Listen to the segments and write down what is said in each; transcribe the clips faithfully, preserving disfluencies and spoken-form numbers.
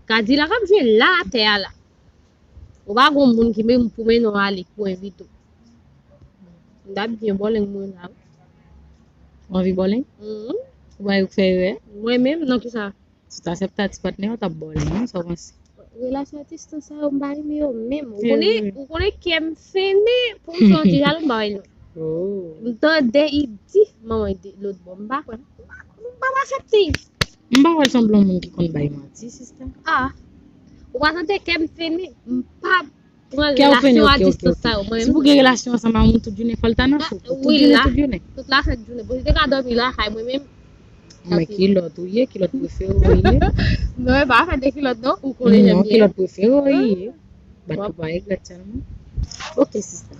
Kadilak ap jwe la atè a la. Ou pa gon moun ki menm pou mennen w ale pou envite w. M t ap byen bòleng mwen la wi. Ou anvi bòleng? Mhm. Ou pa yo k fè erè? Mwen menm, non, kisa? Si w t aksepte ti patnè w, w t ap bòleng, non, sa w panse? Relasyon a distans sa yo, m pa renmen yo menm. Ou konnen, ou konnen kè m fennen pou m fè yon ti jalou, m pa wè non. Oh. M tande Yves di manman Yves lòt bò, m pa kwè. M pa, m pa aksepte Yves. M pa wè l sanble yon moun ki konn bay manti, sista. Ah. Ou pa tande kè m fennen, m pa pran relasyon a distans sa yo. Mwen menm. Si pou gen relasyon ansanm a moun tout jounen, fò l ta nan cho. Tout jounen, tout jounen. Tout la sent jounen. Bon, si te ka dòmi lakay mwen menm. Men kilòt ou ye, kilòt prefere w ye. Non, e pa afè de kilòt non, ou konnen jan m ye. Non, kilòt prefere w ye. Bat pou pa regrèt sèlman. Ok, sista.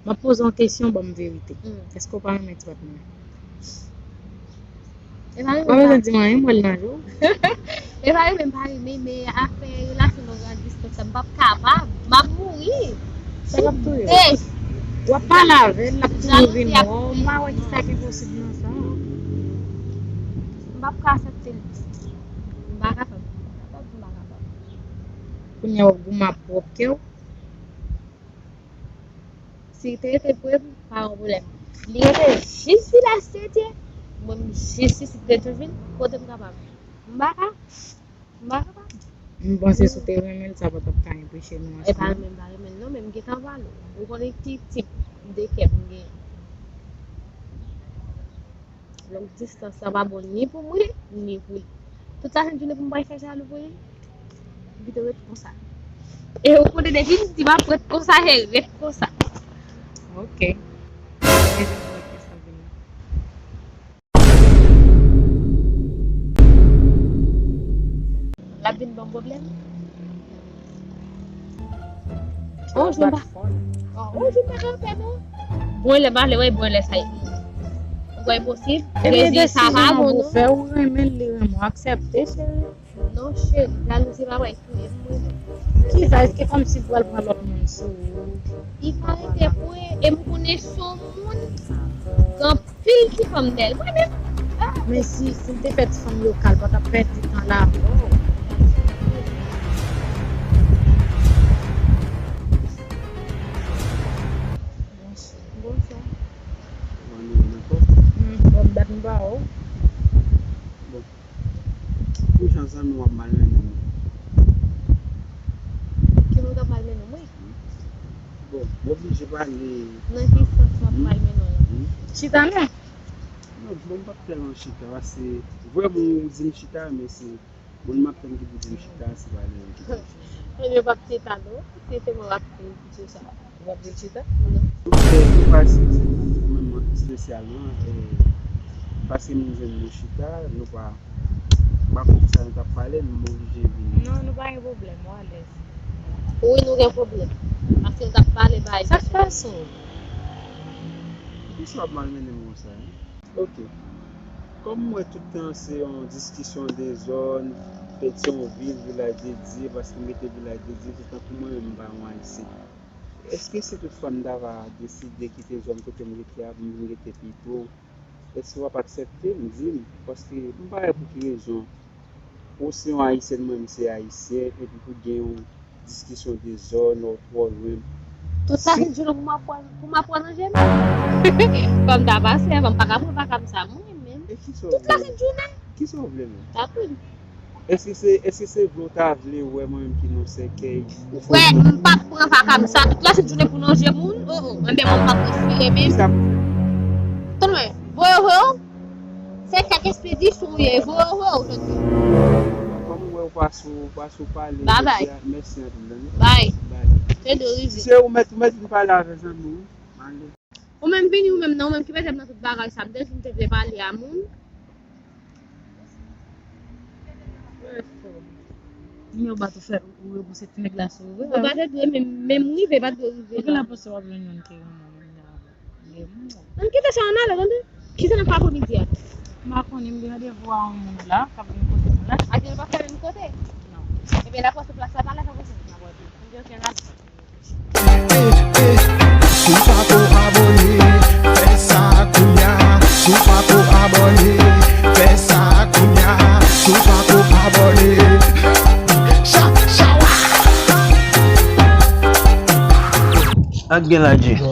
M ap poze w yon kesyon, ban m verite. Èske w pa renmen ti patnè? E pa renmen. Pa bezwen di m anyen, m wè l nan je w. E pa renmen, m pa renmen, men afè relasyon long a distans sa, m p ap kapab. M ap mouri. Sa k ap touye w? W ap pale avè l, l ap toujou vin wè w. M pa wè kisa ki posib nan sa. M p ap ka aksepte l. M pa kapab. M pa kapab, m pa kapab. Kounye a w ap goumen ak pwòp kè w. Si te rete pre m, pa yon pwoblèm. Li rete jis Vilaj Sentye, mwen m jis isit Petyonvil, kote m kapab. M pa ka, m pa kapab. M panse si w te renmen l, sa pa t ap ka enpeche nou ansanm. E pa renmen, m pa renmen l non, men m gentan pale w. Ou konnen ki tip de kè m genyen. Long distans la pa bon ni pou mwen, ni pou li. Tout sa sent jounen pou m pral fè jalou pou li. Li te ret konsa. E ou konnen depi m di m ap ret konsa, se ret konsa. Ok. L ap vin ban m pwoblèm. Oh, jwenn pa. Oh, jwenn pa ka fè non. Bon, lè pale, wè, bon, lè sa ye. Ou kwè posib? Ebyen, desiyon an pou fè, ou renmen l, li renmen w, aksepte, cheri. Non, cheri, jalouzi pa bay touye m, mwen. Kisa, èske kòmsi pou al pran lòt moun sou ou? Li pa rete pou e, e m konnen se yon moun, gen anpil ti fanm dèyè l. Mwen menm, ah. Men si, si l te fè ti fanm yo ka, l pa t ap pèdi tan la avè w. Bonswa. Bonswa. Mwen menm ankò. Hmm, bon, dat m pa wè w. Bon. Pou jan zanmi w ap malmennen m. Ki moun k ap malmennen m, wi? Bon, m oblije pale. Nan ki sans w ap malmennen w la? Chita non. Non, bon, m p ap tèlman chita, paske vrèman ou di m chita, men se moun m ap tann ki pou di m chita, se pa li menm ki pou di m chita. Ebyen, w p ap chita non, si se mwen w ap di m chita. Ou p ap di l chita? Non. Ou fè, ou pa sezi mwen, mwen espesyalman, e, paske nou jwenn nou chita, nou pa, m pa konn sa nou t ap pale, m oblije vini. Non, nou pa gen pwoblèm, ou alèz. Wi, nou gen pwoblèm. Paske nou t ap pale bagay. Sa k pase w? Poukisa w ap malmennen m konsa, en? Ok. Kòm m wè tout tan se yon diskisyon de zòn, Petyonvil, Vilaj de Dye, paske m rete Vilaj de Dye, se tankou mwen menm m pa yon Ayisyen. Èske si toutfwa m ta va deside kite zòn kote m rete a pou m vin rete pi pre w, èske w ap aksepte m? Di m, paske m pa wè pou ki rezon ou se yon Ayisyèn, mwen menm se Ayisyen, epi pou gen yon diskisyon de zòn, ou twò lwen. Tout la sent jounen pou m ap pran, pou m ap pran nan je m. Kòm ta pase, m pa ka pran vaka m sa mwen menm. E kisa w vle? Tout la sent jounen. Kisa w vle menm? Aprann. Èske se, èske se vre w ta vle wè mwen menm ki non sèkèy? Frè, m p ap pran vaka m sa. Tout la sent jounen pou nan je moun. Oh, oh. Enben, mwen m p ap respire menm. Kisa? Tann mwen. Voye, voye. Se kèk espedisyon w ye, voye, voye, w tande. Kòm ou wè ou pa sou, ou pa sou pale, jodi a, mèsi anpil, tande. Bay. Bay. Te dwe rive. Si se ou mèt, ou mèt vin pale avè zanmi w, ale. Ou menm vini, ou menm nan, ou menm ki mete m nan tout bagay sa, m te di m te vle pale a moun. Nimewo ba tou fè ou repouse ti nèg la sou ou. Ou pa te dwe menm, menm rive, pa t dwe rive la. Ou gen la panse w ap jwenn youn ki renmen w menm jan avè w. Ann kite sa, ann ale, tande. Kisa n ap fè apremidi a? M pa konnen, m gen randevou a yon moun la, k ap vin kote m la. Ak li pa fè menm kote? Non. Ebyen, l ap wè sou plas la, pa la fè kote m. N ap wè tou. M di, ok, n ale. Si w pako abòne, fè sa kounya. Si w pako abòne, fè sa kounya. Si w pako abòne, Sa k gen la, Dji? Sa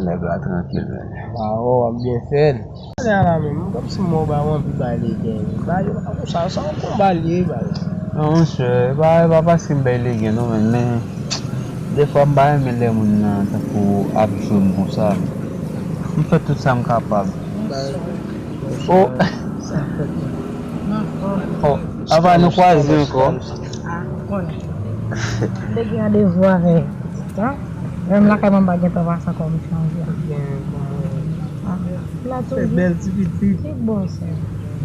nèg la trankil, men. Ba, w ap byen fè l. Alè a la menm, kòmsi mwen ba w anvi bay legen. Ba yo pa konsa, sa yon konba l ye, ba yo. Non, monchè, e pa, e pa paske m bay legen, non, men, men, defwa m pa renmen lè moun nan tankou ap jwe m konsa. M fè tout sa m kapab. Ba yo. Oh! Oh, apa nou kwaze ankò? Ah, konnen. M te gen randevou avèk pitit la. Menm lakay mwen m pa gen tan pase ankò, m chanje. Ah, la toujou. Bèl ti pitit. Ki bon sa?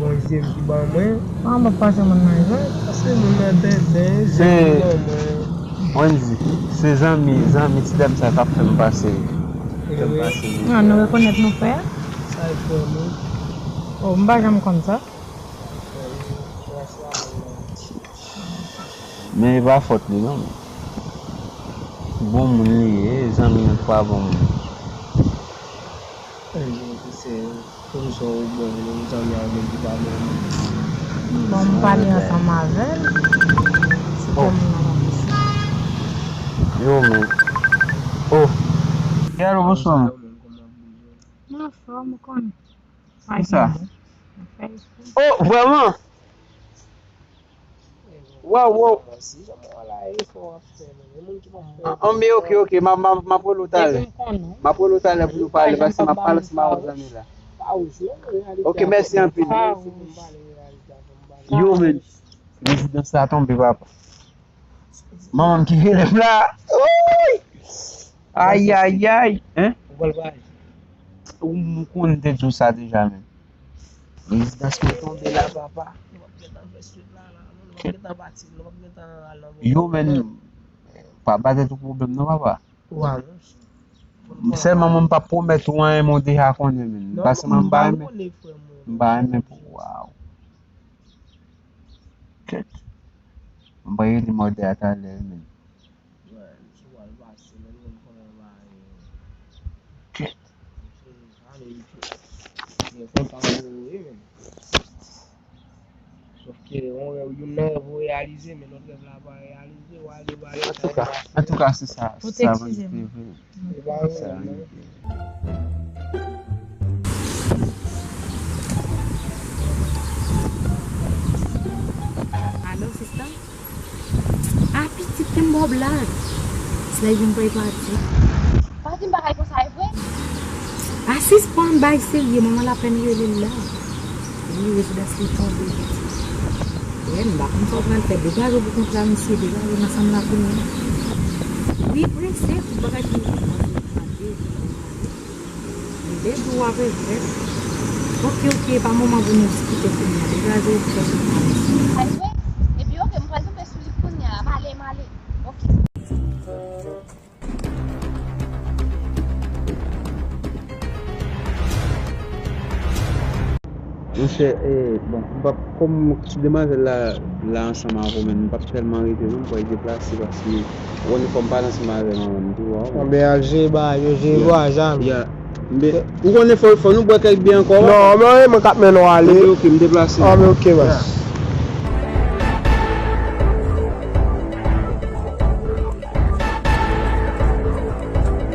Bon je m ki ban mwen. Kòman m ap pase moun nan jwenn? Pase moun nan tenten, je m ki ban mwen. Wendy, se zanmi, zanmi ti dam sa k ap fè m pase. Fè m pase. Ah, nou rekonèt nou frè? Sa e frè m wi. Oh, m pa janm konn sa. Men e pa fòt li non. Bon moun li ye, zanmi nou pa bon moun. Pou m sa ou bon, yon zanmi a ou menm ki pa bon moun. Bon, m pale ansanm avè l. Se tèlman nan konsa. Yo, men. Oh. Yalo, bonswa. M anfòm, ou konnen. Kisa? Oh, vrèman? Waw, waw. Anben, ok, ok. M a, m a, m ap rele w talè. M ap rele w talè pou nou pale, paske m ap pale ansanm avèk zanmi la. Ok, mèsi anpil. Yo, men. Rezidans la tonbe, papa. Manman m ki rele m la. Woy! Ayayay! Hein? Ou pral bay. Ou, ou konn te di w sa deja, men. Rezidans mwen tonbe la, papa. Nou p ap gentan fè swit la, la. Nou p ap gentan pati, nou p ap gentan al nan. Yo, men, pa ba tèt ou pwoblèm, non, papa. Sèlman mwen m p ap pwomèt ou anyen, men w deja konnen, men. Paske mwen m pa renmen, m pa renmen pou, waw. Kèt. Mwen pa rele mòde a talè, men. Kèt. Sòf ke yon rèv, youn nan rèv ou reyalize, men lòt rèv la pa reyalize, w ale ba yo. Antouka, antouka, se sa, se sa, verite vre. Se pa yon rèv, non. Alo, sista? Ah, pitit, te m ba w blag. Sila vin pral pati. Pa di m bagay konsa, e vre? Pa sispann bay serye, manman l apèn rele l la. Wi, rezidans li tonbe, pitit. Wi, m pa konn sa w pral fè. Degaje w pou kont la, mesye, degaje w nan chanm la kounye a. Wi, prese, pou bagay ki. M te di w avèk vèt. Ok, ok, pa moman pou nou diskite kounye a. Degaje w pou kont la, mesye. Ay, wi. Epi, ok, m pral tonbe sou li kounye a. M ale, m ale. Ok. Monchè, eh, bon, m p ap, kòm ti demwazèl la, la ansanm avè w, men m p ap tèlman rete non, m pral deplase paske ou konnen fò m pale ansanm avè manman m tou, wa. Anben al jere bagay yo, jere vwajan. Ya. Ou konnen fò, fò nou bwè kèk byè ankò, wa. Non, men mwen k ap mennen w ale. Anben ok, m deplase. Anben ok, baz.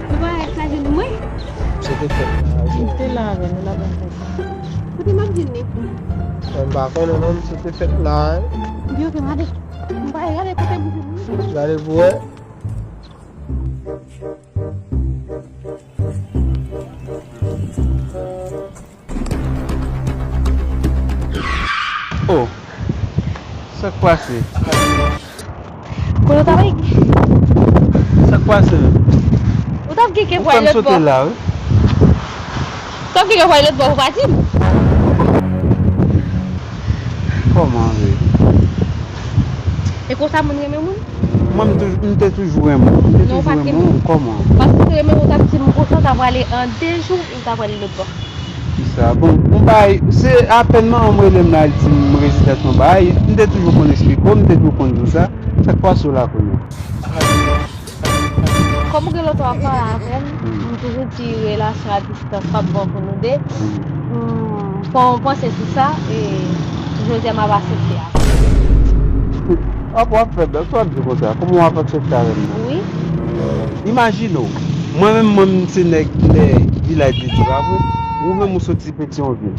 Ou pa wè sa vin mwen? Se te fèt la. M te la avè nou, la ban fèt. Kote m ap jwenn li? Mwen m pa konnen non, se te fèt la, wi. Yo, ke m ale. M pa gade kote m jwenn li. Gade pou wè. Oh, sa k pase? Kote w t ap ye? Sa k pase menm? Ou t ap gen kè pou al lòt bò. Ou fè m sote la, wi. Ou t ap gen kè pou al lòt bò, ou pa di m. Kòman vre? E konsa moun renmen moun? Mwen, m toujou, m te toujou renmen w. M te toujou renmen w. Kòman? Paske si w te renmen m, ou t ap di m konsa, w ta prale an de jou, ou ta prale lòt bò. Kisa? Bon, m bay, se apèn manman m rele m la, l di m rezidans mwen bay, m te toujou konn eksplike w, m te toujou konn di w sa. Sa k pase w la kounye a? Kòm ou gen lontan w ap pale avè m, m toujou di relasyon a distans p ap bon pou nou de. M fè yon panse sou sa, e jodi a m ap aksepte a. W ap, w ap fè bèl, sa w ap di konsa? Kòman w ap aksepte avè m nan? Wi. Imajine w, mwen menm, mwen menm se nèg lè vilaj de Dye, pa vre? Ou menm ou soti Petyonvil.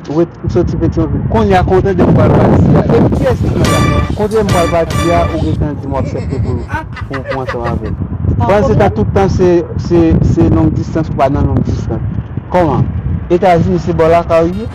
Ou ret- ou soti Petyonvil. Kounye a, kontan de m pral pati a. E pyès ki la. Kontan de m pral pati a, ou gentan di m w aksepte pou, pou, pou ansanm avè m. Pandan se tan, tout tan se, se, se long distance, ou pa nan long distance. Kòman? Etazini se bò lakay ou ye?